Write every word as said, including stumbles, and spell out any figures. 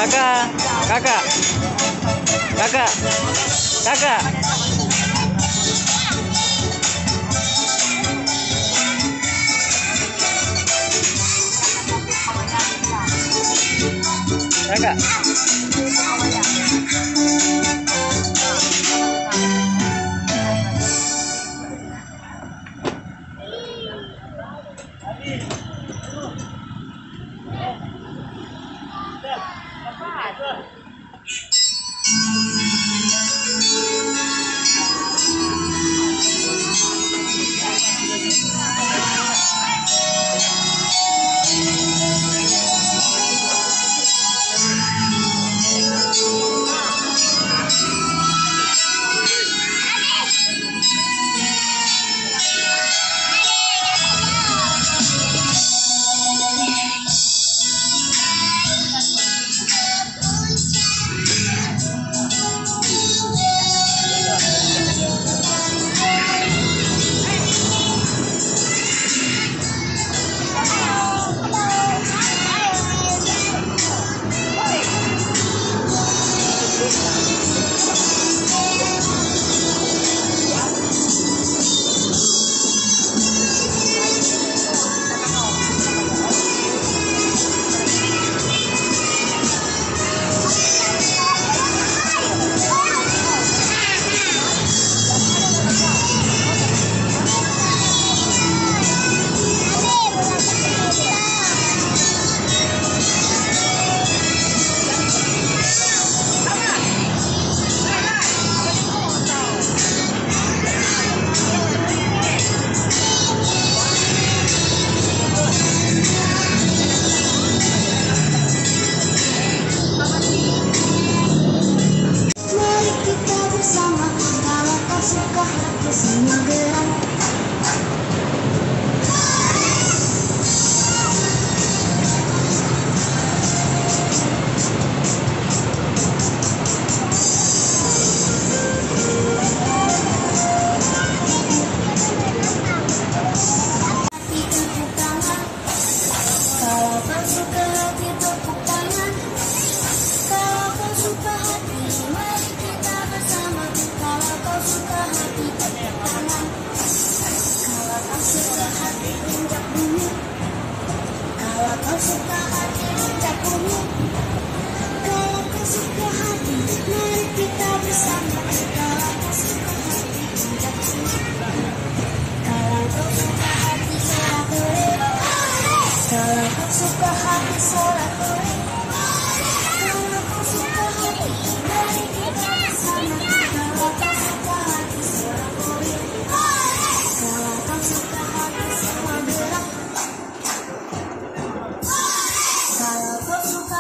Kakak, kakak, kakak, kakak. Kakak. Mari kita bersama, kalau kau suka hati semua gerak. Hati tepuk tangan. Kalau kau suka hati tepuk tangan. Kalau kau suka hati, mari kita bersama. Kalau kau suka hati tepuk tangan. Kalau kau suka hati injak bumi. Kalau kau suka hati injak bumi. Kalau kau suka hati, mari kita bersama. Kalau kau suka hati injak bumi. Kalau kau suka hati sorak-sorik. Kalau kau suka hati sorak-sorik. Kalau kau suka hati, mari kita bersama. Kalau kau suka hati sorak-sorik. Kalau kau suka hati semua gerak. Kalau kau suka